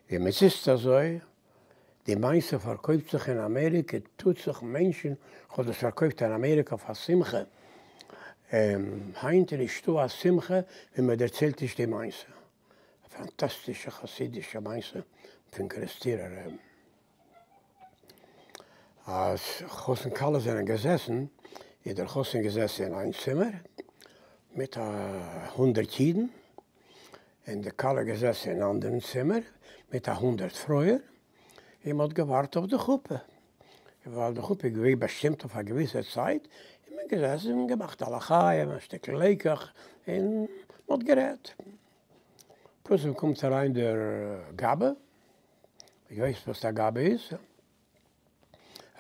ווי מען זיצט אזוי, די מעשה פארקויפט זיך אין אמעריקע, טוט זיך מענטשן, כ'האב דאס פארקויפט אין אמעריקע אויף א שמחה, היינט איז נישטא א שמחה ווי מען דערציילט נישט די מעשה, א פאנטאסטישע חסידישע מעשה פון קערעסטירער רבי'ן. אז חתן כלה זענען געזעסן, איז דער חתן געזעסן אין איין צימער מיט א הונדערט אידן, און די כלה געזעסן אין אנדערן צימער מיט א הונדערט פרויען, און מ'האט געווארט אויף די חופה, ווייל די חופה איז געווען באשטימט אויף א געוויסע צייט, איז מען געזעסן און געמאכט א לחיים, א שטיקל לעקעך, און מ'האט גערעדט. פלוצים קומט אריין דער גבאי, איר ווייסט וואס א גבאי איז?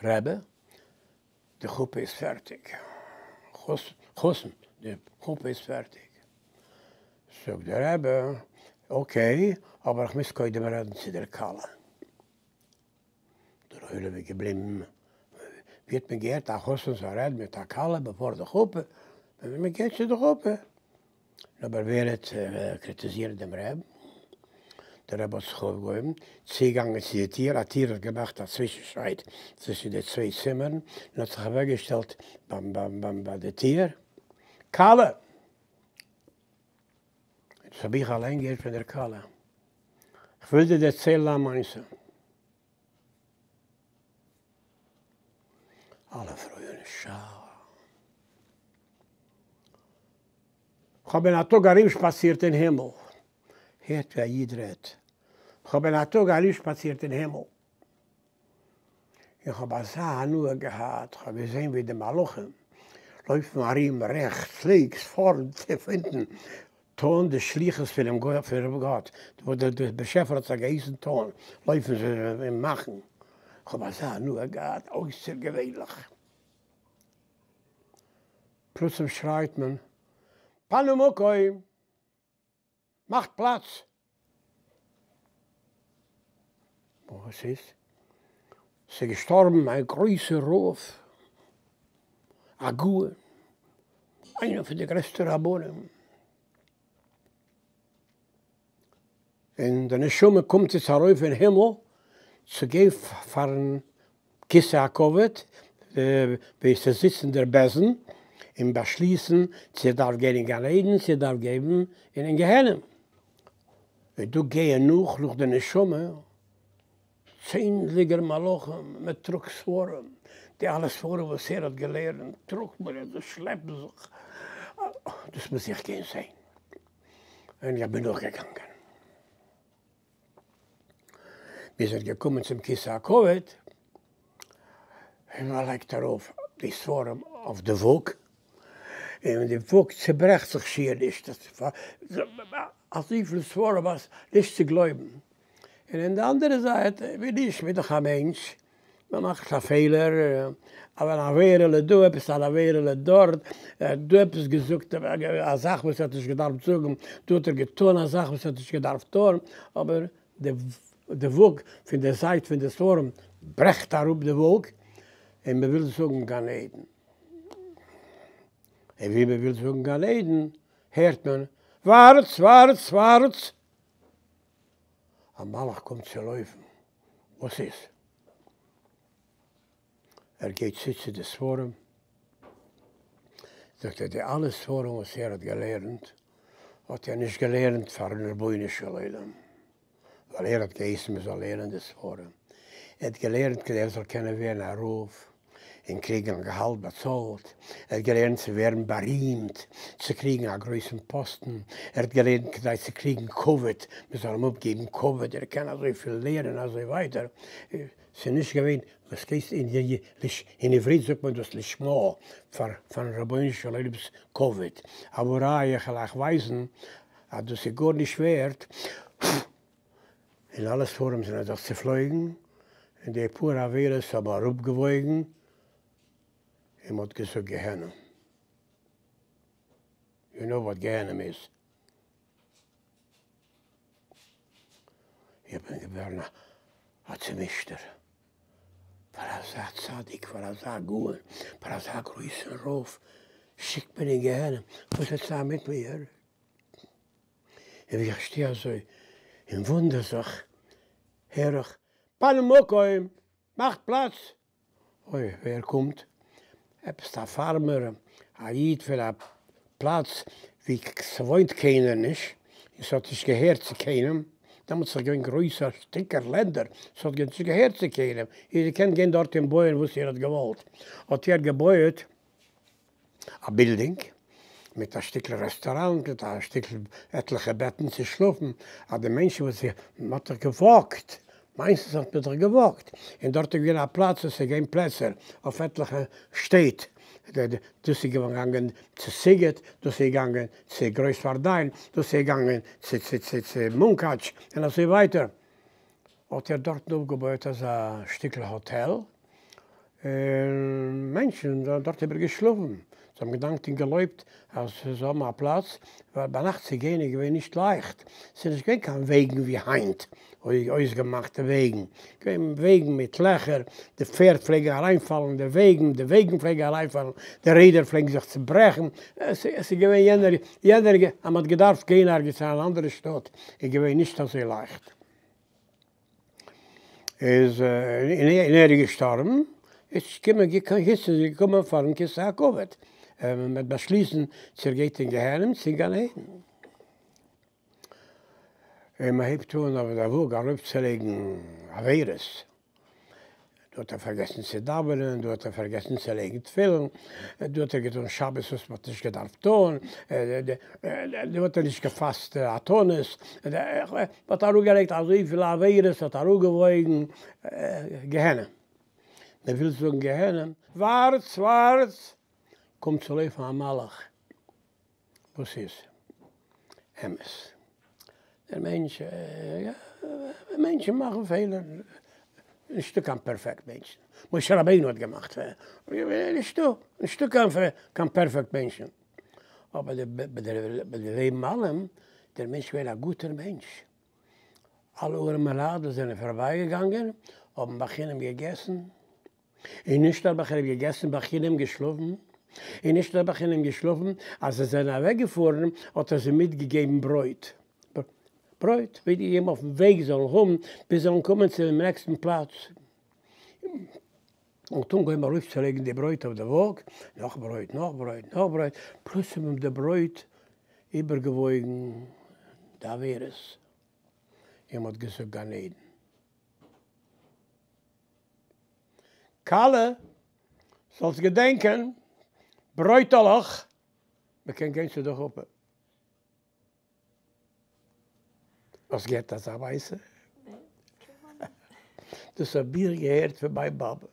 רבי, די חופה איז פערטיג. חתן, די חופה איז פערטיג. זאגט דער רבי, אקעי, אבער איך מוז קודם רעדן צו דער כלה. דער עולם איז געבליבן, ווי האט מען געהערט א חתן זאל רעדן מיט א כלה בעפאר די חופה? ווען מען גייט צו די חופה. אבער ווער העט קריטיזירן דעם רב? דער רבי האט זיך אויפגעהויבן, צוגעגאנגען צו די טיר, א טיר האט געמאכט א צווישנשייד צווישן די צוויי צימערן, און האט זיך אוועקגעשטעלט ביים ביי די טיר, כלה! דאס האב איך אליין געהערט פון דער כלה, כ'וויל דיר דערציילן א מעשה. אלע פרויען שאַ. כ'האב אין א טאג ארומשפאצירט אין הימל. הערט ווי א איד רעדט. כ'האב אין א טאג ארומשפאצירט אין הימל. און כ'האב אזא הנאה געהאט. כ'האב געזען ווי די מלאכים לויפן ארום רעכטס, לינקס, פארנט און הינטן, טון די שליחות פונעם גאט, וואס דער באשעפער האט זיי געהייסן טון, לויפן זיי און מאכן. כ'האב אזא הנאה געהאט, אויסערגעווענליך. פלוצים שרייט מען, פנו מקום! מאכט פלאץ! וואס איז? ס'איז געשטארבן א גרויסער רב, א גאון, איינער פון די גרעסטע רבנים, און די נשמה קומט יעצט ארויף אין הימל צו גיין פארן כסא הכבוד וואו ס'זיצן דער בית דין און באשליסן צו ער דארף גיין אין גן עדן צו ער דארף גיין אין גיהנום. און דא גייען נאך נאך די נשמה צענדליגער מלאכים, מען טראגט ספרים, די אלע ספרים וואס ער האט געלערנט טראגט מען און דאס שלעפט זיך, דאס מוז איך גיין זען, און איך בין נאכגעגאנגען. מיר זענען געקומען צום כסא הכבוד, און מען לייגט ארויף די ספרים אויף די וואג, און די וואג צוברעכט זיך שיער נישט, אזויפיל ספרים אז נישט צו גלויבן, און אין די אנדערע זייט ווי נישט, מ'איז דאך א מענטש, מען מאכט א פעלער, אן עבירה'לע דא, עפעס אן עבירה'לע דארט, ער האט דא עפעס געזאגט א זאך וואס ער האט נישט געדארפט זאגן, דא האט ער געטון א זאך וואס ער האט נישט געדארפט טון, אבער די וואג פון די זייט פון די ספרים ברעכט אראפ די וואג, און מען וויל זאגן גן עדן. און ווי מען וויל זאגן גן עדן, הערט מען, ווארטס, ווארטס, ווארטס! א מלאך קומט צו לויפן, וואס איז? ער גייט צו צו די ספרים, זאגט ער, די אלע ספרים וואס ער האט געלערנט, האט ער נישט געלערנט פארן רבונו של עולם, ווייל ער האט געהייסן מען זאל לערנען די ספרים, ער האט געלערנט כדי ער זאל קענען ווערן א רב, און קריגן א געהאלט באצאלט, ער האט געלערנט צו ווערן בארימט, צו קריגן א גרויסן פאסטן, ער האט געלערנט כדי צו קריגן כבוד, מען זאל אים אפגעבן כבוד, ער קען אזויפיל לערנען אזוי ווייטער, ס'איז נישט געווען, וואס הייסט אין עברית זאגט מען דאס לשמה, פארן רבונו של עולם'ס כבוד, א ראיה איך וועל אייך ווייזן אז דאס איז גארנישט ווערט, און אלע ספרים זענען זיך צופלויגן, און די פאר עבירות האבן אראפגעוואויגן, און מ'האט געזאגט גיהנום. יו נאו וואט גיהנום איז. איך בין געווארן א צומישטער. פאר אזא צדיק, פאר אזא גאון, פאר אזא גרויסן רב, שיקט מען אין גיהנום, וואס וועט זיין מיט מיר? און ווי איך שטיי אזוי און וואונדער זיך. הער איך, פנו מקום! מאכט פלאץ! אוי, ווער קומט? עפעס א פארמער, א איד פון א פלאץ ווי ס'וואוינט קיינער נישט, און ס'האט נישט געהערט צו קיינעם, דעמאלטס איז געווען גרויסע שטיקער לענדער, ס'האט נישט געהערט צו קיינעם, איר געקענט גיין דארט און בויען וואס איר האט געוואלט, האט ער געבויעט א בילדינג מיט א שטיקל רעסטוראנט מיט א שטיקל עטליכע בעטן צו שלאפן, אז די מענטשן וואס מען האט דאך געוואקט, מיינסטנס האט מען דאך געוואקט, און דארט איז געווען א פלאץ וואס איז געווען פלעצער אויף עטליכע שטעט, דאס איז געגאנגען צו סיגוט, דאס איז געגאנגען צו גרויסווארדיין, דאס איז געגאנגען צו צו צו צו מונקאטש, און אזוי ווייטער, האט ער דארטן אויפגעבויעט אזא שטיקל האטעל, און מענטשן זענען דארט איבער געשלאפן, זיי האבן געדאנקט און געלויבט אז זיי האבן א פלאץ, ווייל ביינאכט צו גיין איז געווען נישט לייכט, ס'איז נישט געווען קיין וועגן ווי היינט, אויסגעמאכטע וועגן, געווען וועגן מיט לעכער, די פערד פלעגן אריינפאלן אין די וועגן, די וועגן פלעגן אריינפאלן, די רעדער פלעגן זיך צוברעכן, עס איז געווען יענער, יענער, אז מ'האט געדארפט גיין ערגעץ אין אן אנדערע שטאט איז געווען נישט אזוי לייכט. איז און ער איז געשטארבן, איז געקומען איז געקומען פארן כסא הכבוד, מען וועט באשליסן צו ער גייט אין גיהנום צו אין גן עדן. און מען הייבט אן אויף די וואג ארויפצולייגן עבירות, דא האט ער פארגעסן צו דאווענען, דא האט ער פארגעסן צו לייגן תפילין, דא האט ער געטון שבת וואס מען האט נישט געדארפט טון, דא האט ער נישט געפאסט א תענית, מען האט אראפגעלייגט אזויפיל עבירות, האט אראפגעוואויגן גיהנום, מען וויל זאגן גיהנום, ווארטס ווארטס, קומט צו לויפן א מלאך. וואס איז אמת? דער מענטש, מענטשן מאכן פעלער, נישטא קיין פערפעקט מענטשן, משה רבינו האט געמאכט פעלער, נישטא, נישטא קיין פערפעקט מענטשן, אבער לעבן אלעם, דער מענטש איז געווען א גוטער מענטש, אלע ארעמע לייט וואס זענען פארביי געגאנגען האבן בחינם געגעסן, און נישט נאר בחינם געגעסן, בחינם געשלאפן, און נישט נאר בחינם געשלאפן, אז זיי זענען אוועקגעפארן האט ער זיי מיטגעגעבן ברויט, ברויט מיטגעגעבן אויפן וועג זאלן האבן ביז זיי זאלן קומען צו דעם נעקסטן פלאץ, און האט אנגעהויבן ארויפצולייגן די ברויט אויף די וואג, נאך ברויט, נאך ברויט, נאך ברויט, פלוצים האבן די ברויט איבערגעוואויגן די עבירות, און מ'האט געזאגט גן עדן. כלה, זאלסט געדענקען, ברויטעלעך, מען קען גיין צו די חופה. האסט געהערט אזא מעשה? דאס האב איך געהערט פון מיין באבע.